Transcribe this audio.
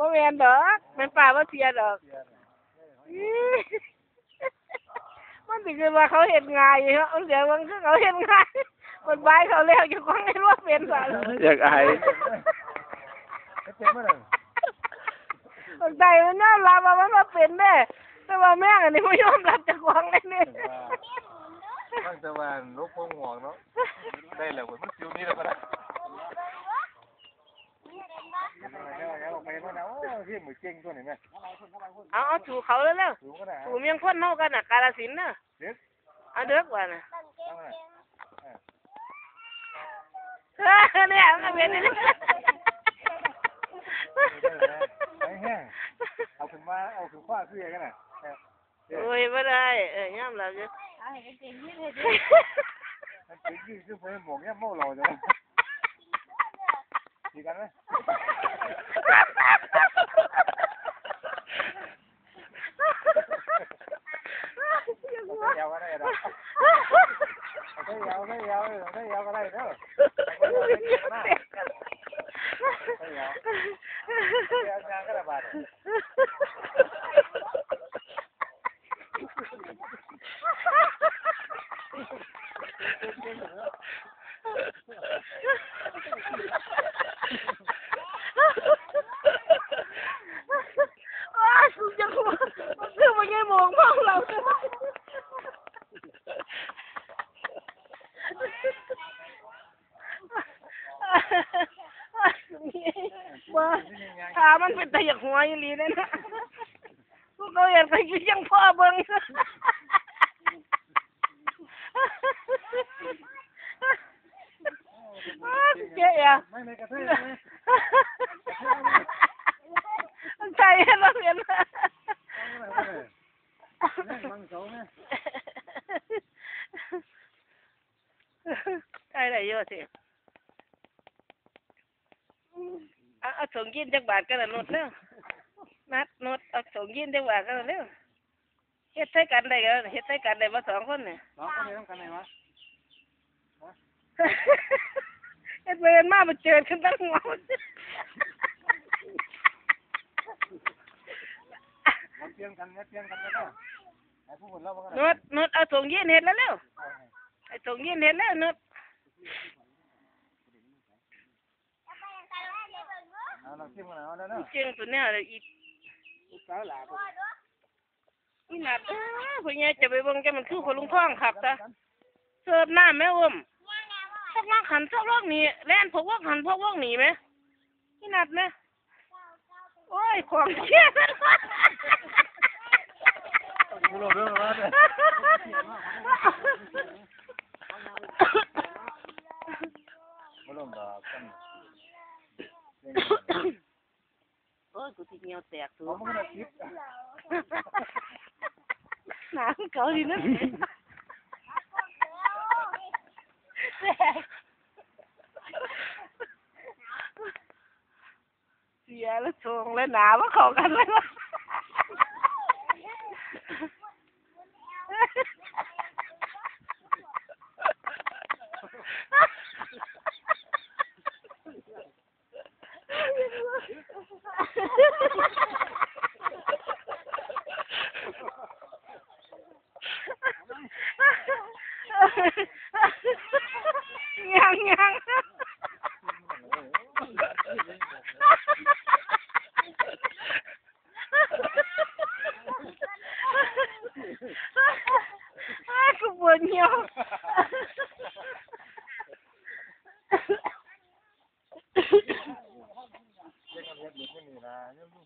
ບໍ່ແມ່ນດອກ ແມ່ນປ້າບໍ່ເຊື່ອດອກ. ມັນຊິຄິດວ່າເຂົາເຮັດງ່າຍເນາະ ມັນຊິເບິ່ງຄືເຂົາເຮັດງ່າຍ ມັນບາຍເຂົາແລ້ວ ເຈົ້າຂອງເຮັດບໍ່ເປັນວ່າ. ຢາກອາຍ ເຮັດເປັນບໍ່? ບັກໄຕມັນຍອມຮັບວ່າມັນບໍ່ເປັນເດ້ ແຕ່ວ່າແມງອັນນີ້ບໍ່ຍອມຮັບເຈົ້າຂອງເລີຍນີ້. ຟັງແຕ່ວ່າຫຼົບຜົມຫວກເນາະ ໄດ້ແລ້ວ ມັນຊິວໜີແລ້ວກໍໄດ້. ເອົາ ເອົາ ສູ້ເຂົາເລີຍ ສູ້ມຽງຄົນເຮົາກັນນະ ກາລະສິນນະ. ເອົາເດີກວ່ານະ ເອີ ນີ້ມັນກໍເປັນ ເອົາຂຶ້ນມາ ເອົາຂຶ້ນຄວ້າຄືກັນນະ. ໂອ້ຍ ບໍ່ໄດ້ ເອີ ຍອມຮັບຢູ່ ເອົາໃຫ້ກາງເກງຢີດໃຫ້ເດ້ ກາງເກງຢີດຄືເພິ່ນບອກຍາມເມົາເຫຼົ້າເຈົ້າ ຄືກັນເວີຍ. ເອົາໃສ່ແອວກໍໄດ້ດອກ ເອົາໃສ່ແອວ ເອົາໃສ່ແອວ ເອີ ເອົາໃສ່ແອວກໍໄດ້ເດີ ເອົາໃສ່ແອວ ເອົາໃສ່ແອວ ຍ່າງກໍໄດ້ບາດ. ອ້າຍ ກູຢາກຫົວ ມັນຄືວ່າຍາຍໂມງເມົາເຫຼົ້າ. ວ່າ ຖ້າມັນເປັນຕາຢາກຫົວອີ່ຫຼີເດ້ນະ ພວກເຂົາເຮັດໄປຄືຈັ່ງພໍເບິ່ງ ເຈົ້ແອ ມັນໃສ່ໃຫ້ລາວເຫັນ ບັງເຂົາແມ. ຖ່າຍໄດ້ຢູ່ຕິ ເອົາ ເອົາຖົງຢີນຈັກບາດກັນນະ ນຸດເນາະ ນັດ ນຸດ ເອົາຖົງຢີນຈັກບາດກັນເນາະ ເຮັດໃສ່ກັນໄດ້ກໍ ເຮັດໃສ່ກັນໄດ້ບໍ່ ສອງຄົນນີ້ ສອງຄົນນີ້ນຳກັນໄດ້ວະ ຮະ ເຮັດໄປເຮັດມາ ມາເຈີກັນຕັ້ງຫົວ ມາປ່ຽນກັນ ມາປ່ຽນກັນເດີ ໃຫ້ຜູ້ເພິ່ນລາວເບິ່ງກັນ ນຸດ ນຸດ ເອົາຖົງຢີນເຮັດແລ້ວເລັວ ເອີ ໃຫ້ຖົງຢີນເຮັດແລ້ວນຸດ. ເອົາ ລອງຊີມກັນເອົາເດີ ມັນເກັ່ງຕົວແນວໃດອີກ ລູກສາວຫຼ້າ ອີ່ນັດເອີຍ ພໍ່ໃຫຍ່ຈະໄປເບິ່ງ ຈັກມັນຄືພໍ່ລຸງທອງຄັກຕາ ເສີບນ້ຳແມ່ອຸ້ມ ຊອກລັອກຫັ້ນຊອກລັອກນີ້ ແລ່ນພວກວອກຫັ້ນພວກວອກນີ້ແມ ອີ່ນັດແມ. ໂອ້ຍ ຂອງເສຍ ບໍ່ລົມເດີ ບໍ່ລົມດອກ ໂອ້ຍ ກູຊິຫ່ຽວແຕກ ສູ ເອົາ ມັນກໍຕິດ ໜາວເກົາດີນະ ແຕກ. ເສຍລະຊົງລະໜາບໍ່ເຂົ້າກັນເລີຍ. Ngang, ngang. ກູປວດຫ່ຽວ. ເຮັດຫຍັງເຮັດຢູ່ນີ້ນະ ຍັງຢູ່